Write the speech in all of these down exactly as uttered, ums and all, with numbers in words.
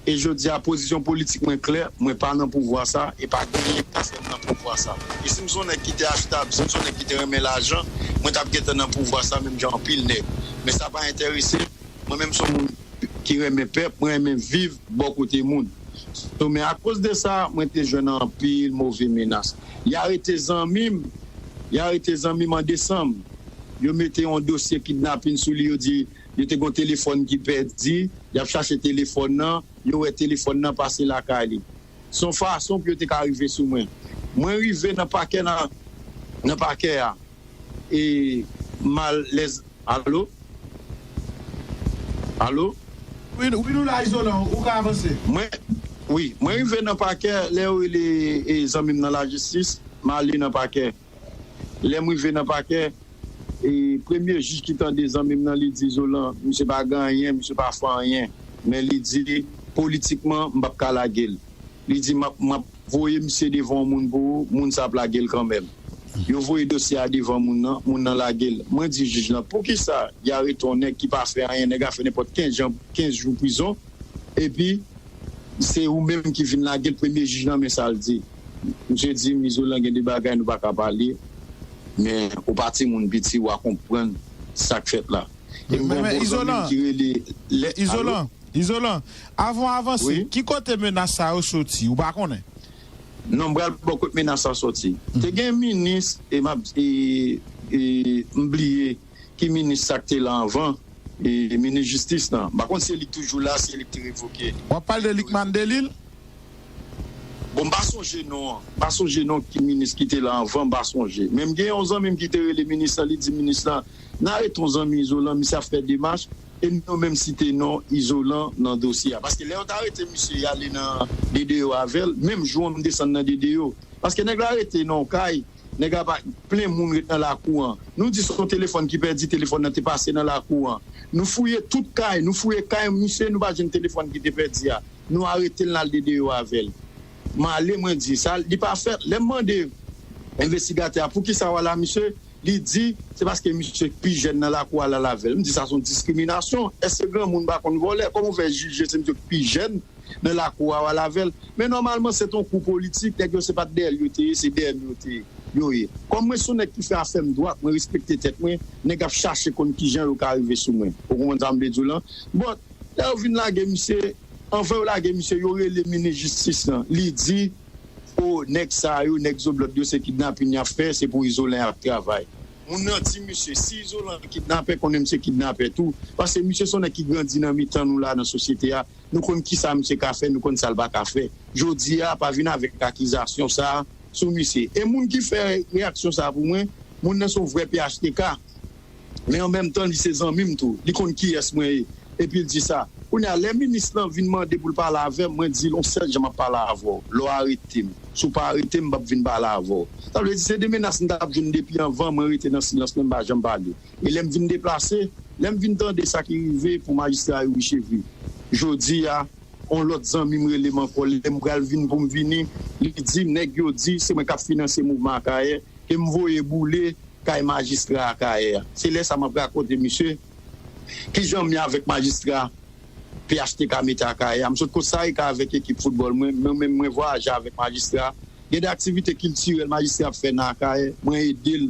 E jodi a, pozisyon politik mwen klè, mwen pa nan pouvwa sa, e pa genyen ki fè m nan pouvwa sa. E si m se yon nèg ki te achtab, si m se yon nèg ki te renmen lajan, mwen t ap gentan nan pouvwa sa, menm jan anpil nèg. Men sa pa enterese m. Mwen menm se yon moun ki renmen pèp, mwen renmen viv bò kote moun. So, men akoz de sa, mwen te jwenn anpil move menas. Y arete zanmi m, y arete zanmi m an desanm. Yo mete yon dosye kidnapin sou li, yo di yo te gen yon telefòn ki pèdi, y ap chache telefòn nan, yo wè telefòn nan pase lakay li. Se yon fason pou yo te ka rive sou mwen. Mwen rive nan pakè nan, nan pakè a. E malèz, alo? Alo? Wi, wi, nou la, Izolan, ou ka avanse. Mwen, wi, mwen rive nan pakè, lè yo rele e, zanmi m nan lajistis, m ale nan pakè. Lè m rive nan pakè, e premye jij ki tande zanmi m nan, li di, Izolan, misye pa gen anyen, misye pa fè anyen. Men li di, politikman, m p ap ka lage l. Li di, m ap, m ap voye misye devan yon moun pou ou, moun sa ap lage l kanmenm. Yo voye dosye a devan moun nan, moun nan lage l. Mwen di jij lan, poukisa y arete yon nèg ki pa fè anyen, nèg la fè nenpòt kenz jan, kenz jou prizon, epi se ou menm ki vin lage l, premye jij lan, men sa l di. Misye di m, Izolan, gen de bagay nou pa ka pale, men ou pa timoun piti, w a konprann sa k fèt la. E m gen yon bon zanmi m ki rele. Izolan, Izolan, avan w avanse, ki kote menas sa yo soti? Ou pa konnen? Non, m pral bò kot menas sa soti. Te gen minis, e m ap, e, e, m bliye ki minis sa k te la anvan, e, minis jistis lan. M pa konn si se li k toujou la, si se li k te revoke. W ap pale de Lucmane Delille? Bon, m pa sonje non an. M pa sonje non ki minis ki te la anvan, m pa sonje. Men m gen yon zanmi m ki te rele minis lan, li di minis lan, n arete yon zanmi Izolan, misye ap fè demach, e nou menm site non Izolan nan dosye a. Paske lè yo t arete misye, y ale nan D D O avè l, menm jou an m desann nan D D O. Paske nèg la rete nan yon kay, nèg la pa, plen moun ret nan lakou an. Nou di se yon telefòn ki pèdi, telefòn nan te pase nan lakou an. Nou fouye tout kay, nou fouye kay misye, nou pa jwenn telefòn ki te pèdi a. Nou arete l, n al D D O avè l. M ale, mwen di, sa, li pa fèt. Lè m mande envestigatè a poukisa w al a misye, li di, se paske misye k pi jèn nan lakou a l al avè l. M di, sa se yon diskriminasyon. Èske granmoun pa konn vòlè? Kòman w fè jije se misye k pi jèn nan lakou a w al avè l? Men nòmalman, se t on kou politik, nèg yo se pa t dèyè l yo te ye, se dèyè m yo te ye, yo ye. Kòm mwen se yon nèg ki fè afè m dwat, mwen respekte tèt mwen, nèg ap chache konn kijan yo ka rive sou mwen. Ou konprann sa m vle di w lan? Bon, lè yo vin lage misye, anvan yo lage misye, yo rele minis jistis lan. Li di, o, nèg sa yo, nèg zoblòd yo, se kidnapin y ap fè, se pou Izolan y ap travay. Moun nan di misye, si Izolan kidnapè, konnen misye kidnapè tou. Paske misye se yon nèg ki grandi nan mitan nou la, nan sosyete a. Nou konn kisa misye ka fè, nou konn sa l pa ka fè. Jodi a, pa vin avèk akizasyon sa a sou misye. E moun ki fè reyaksyon sa a pou mwen, moun nan se yon vrè P H T K. Men an menm tan, li se zanmi m tou. Li konn kiyès mwen ye. Epi l di sa. Kounye a, lè minis lan vin mande pou l pale avè m, mwen di l, yon sèl jan m ap pale avè w. Lè w arete m. Si w pa arete m, m p ap vin pale avè w. Sa vle di, se de menas m t ap jwenn depi anvan, mwen rete nan silans mwen, m pa janm pale. E lè m vin deplase, lè m vin tande sa ki rive pou majistra Youri Chevry, jodi a, yon lòt zanmi m rele m ankò, lè m pral vin pou m vini, li di m, nèg yo di se mwen k ap finanse mouvman Akayè, ke m voye boule kay majistra Akayè a. Se lè sa m ap rakonte misye kijan m ye avèk majistra P H T K mete Akayè a. M sot Kostarika avèk ekip foutbòl mwen, mwen menm mwen vwayaje avèk majistra. Gen de aktivite kiltirèl majistra ap fè nan Akayè, mwen ede l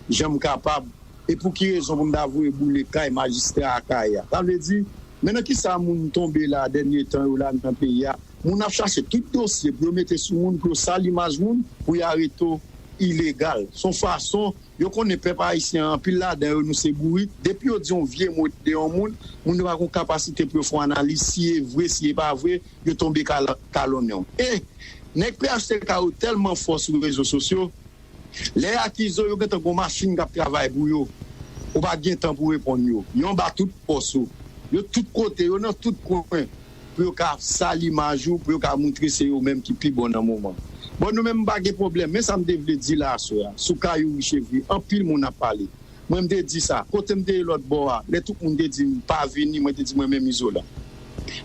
jan m kapab. E pou ki rezon pou m ta voye boule kay majistra Akayè a? Sa vle di, men nan kisa moun tonbe la dènye tan yo la nan peyi a? Moun ap chache tout dosye pou yo mete sou moun, pou yo sal imaj moun, pou yo arete w ilegal. Se yon fason, yo konnen pèp ayisyen an, anpil ladan yo, nou se bourik. Depi yo di yon vye mo de yon moun, moun yo pa gen kapasite pou yo fè yon analiz, si e vre, si e pa vre, yo tonbe kal-, kalonnen w. E nèg P H T K yo tèlman fò sou rezo sosyo, lè y akize w, yo gentan gen yon machin k ap travay pou yo. Ou pa gen tan pou reponn yo. Yo anba tout pòs ou. Yo tout kote, yo nan tout kwen. Pou yo ka sal imaj ou, pou yo ka moutre se yo menm ki pi bon nan moman. Bon, nou menm, m pa gen pwoblèm. Men sa m te vle di la aswè a, sou ka Youri Chevry, anpil moun ap pale. Mwen, m te di sa. Kote m te ye lòt bò a, lè tout moun te di m pa vini, mwen te di mwen menm Izolan,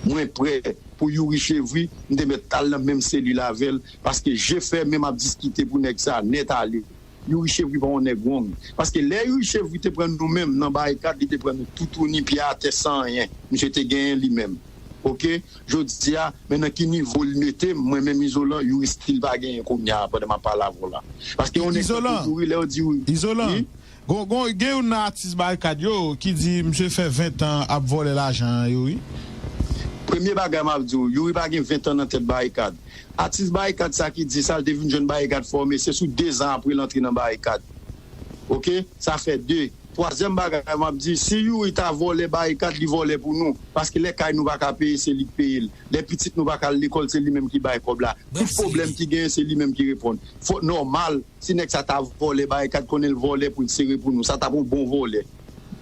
mwen prè pou Youri Chevry, m te mèt al nan menm selil avè l, paske je fèmen m ap diskite pou nèg sa nèt ale. Youri Chevry pa yon nèg wrong. Paske lè Youri Chevry te pran nou menm nan barikad, li te pran nou toutouni, pye atè, san anyen. Misye te genyen li menm. Oke, jodi a, men nan ki nivo l mete m, mwen menm Izolan, Youri still pa genyen kounye a pandan m ap pale avè w la. Paske yon nèg tankou Youri, lè yo di Youri. Izolan, gon, gon, gen youn nan atis Barikad yo ki di misye fè ven tan ap vòlè lajan an, Youri. Premye bagay m ap di w, Youri pa gen ven tan nan tèt Barikad. Atis Barikad sa ki di sa, l te vin jwenn Barikad fòme, se sou de zan apre l antre nan Barikad. Oke? Sa fè de. Twazyèm bagay m ap di, si Youri ta vòlè Barikad, li vòlè pou nou. Paske lè kay nou pa ka peye, se li k peye l. Lè pitit nou pa ka al lekòl, se li menm ki bay kòb la. Tout pwoblèm ki genyen, se li menm ki reponn. Fòk nòmal, si nèg sa ta vòlè Barikad, konnen l vòlè pou l sere pou nou. Sa t ap yon bon vòlè.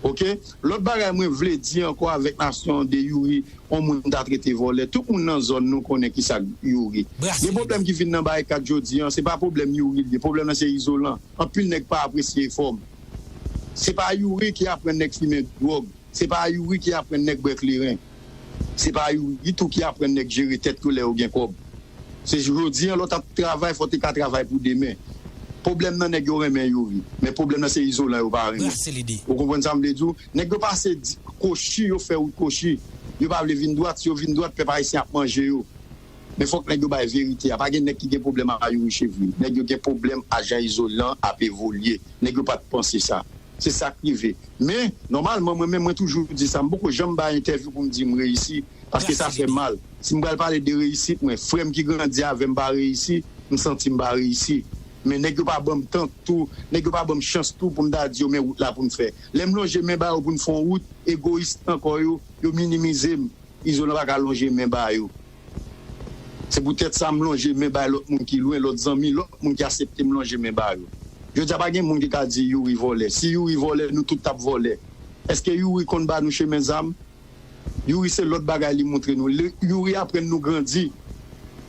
Oke? Lòt bagay mwen vle di ankò avèk nasyon de Youri, yon moun ta trete vòlè. Tout moun nan zòn nou konnen kisa k Youri. Gen pwoblèm ki vin nan Barikad jodi a, se pa pwoblèm Youri l ye. Pwoblèm nan se Izolan. Anpil nèg pa apresye efò m. Se pa Youri ki aprann nèg fimen dwòg. Se pa Youri ki aprann nèg bwè kleren. Se pa Youri tou ki aprann nèg jere tèt yo lè yo gen kòb. Se jodi an lè w t ap travay, fò w te ka travay pou demen. Pwoblèm nan nèg yo renmen Youri, men pwoblèm nan se Izolan yo pa renmen. Ou konprann sa m vle di w? Nèg yo pase di, kwochi, yo fè wout kwochi. Yo pa vle vin dwat, si yo vin dwat, pèp ayisyen ap manje yo. Men fòk nèg yo bay verite a. Pa gen nèg ki gen pwoblèm a Youri Chevrier. Nèg yo gen pwoblèm a jan Izolan ap evolye. Nèg yo pa t panse sa. Se sa k rive. Men, nòmalman, mwen menm, mwen toujou di sa. M poko janm bay entèvyou pou m di m reyisi. Paske sa fè mal. Si m pral pale de reyisit mwen, frè m ki grandi avè m pa reyisi, m santi m pa reyisi. Men nèg yo pa ban m tan tou, nèg yo pa ban m chans tou pou m ta di yo men wout la pou n fè. Lè m lonje men ba yo pou n fè yon wout, egoyis ankò yo, yo minimize m. Izolan pa ka lonje men ba yo. Se poutèt sa m lonje men bay lòt moun ki lwen, lòt zanmi, lòt moun ki aksepte m lonje men ba yo. Jodi a pa gen moun ki ka di Youri vòlè. Si Youri vòlè, nou tout t ap vòlè. Èske Youri konn ba nou chemen zam? Youri se lòt bagay li montre nou. Li, Youri aprann nou grandi.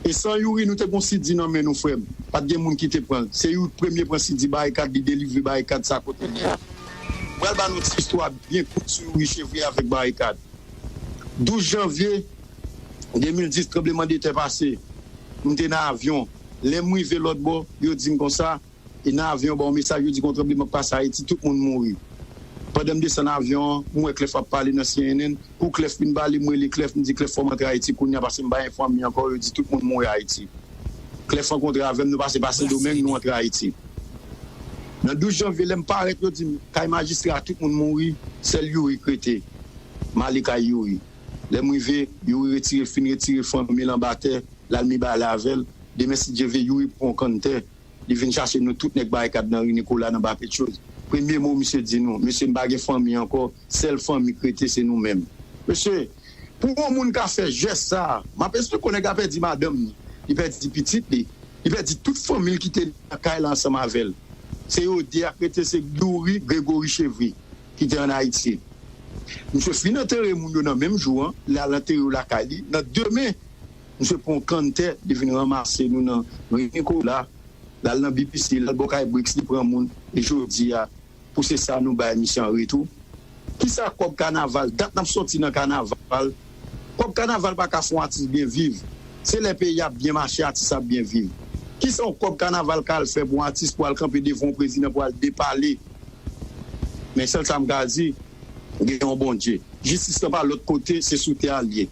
E san Youri, nou te gon sidi nan men nou, frè m. Pa t gen moun ki te pran l. Se Youri k premye pran sidi Barikad, li delivre Barikad sa kote l ye. M pral ba nou ti istwa byen kout sou Youri Chevrier avèk Barikad. Douz janvye de mil dis, tranblemanntè pase. M te nan avyon. Lè m rive lòt bò, yo di m konsa, e nan avyon, ba w mesaj, yo di gon tranbleman k pase Ayiti, tout moun mouri. Pandan m desann avyon an, m wè Clef ap pale nan C N N. Kou Clef fin pale, m rele Clef, m di Clef, fò m antre Ayiti kounye a, paske m pa gen fanmi ankò, yo di tout moun mouri Ayiti. Clef rankontre avè m, nou pase pa Sendomeng, nou antre Ayiti. Nan douz janvye, lè m parèt, yo di m, kay majistra a, tout moun mouri, sèl Youri k rete. M ale kay Youri. Lè m rive, Youri retire, fin retire fanmi l anba tè, l al mibalè avè l. Demen, si Dye vle, Youri pran yon kann tè. Li vin chache nou tout nèg Barikad nan ri Nikola nan Bapetyoz. Premye mo misye di nou, mesye, m pa gen fanmi ankò, sèl fanmi k rete se nou menm. Mesye, pou yon moun ka fè jès sa a, m ap esplike w, nèg la pèdi madanm ni, li pèdi pitit li, li pèdi tout fanmi l ki te nan kay la ansanm avè l. Se yo de a k rete, se Youri, Gregory Chevry ki te ann Ayiti. Misye fin antere moun yo nan menm jou an, l al antere yo lakay li. Nan demen, misye pran yon kann tè, li vin ranmase nou nan ri Nikola, l al nan B B C, l al bò kay Brix, li pran moun, e jodi a, pou se sa nou bay misye an retou. Kisa kòb kanaval, dat n ap sòti nan kanaval, kòb kanaval pa ka fè yon atis byen viv. Se lè peyi ap byen mache, atis ap byen viv. Kisa yon kòb kanaval ka al fè pou yon atis pou al kanpe devan yon prezidan pou al depale? Men sèl sa m ka di, gen yon Bondye. Jistis lan pa lòt kote, se sou tè a l ye.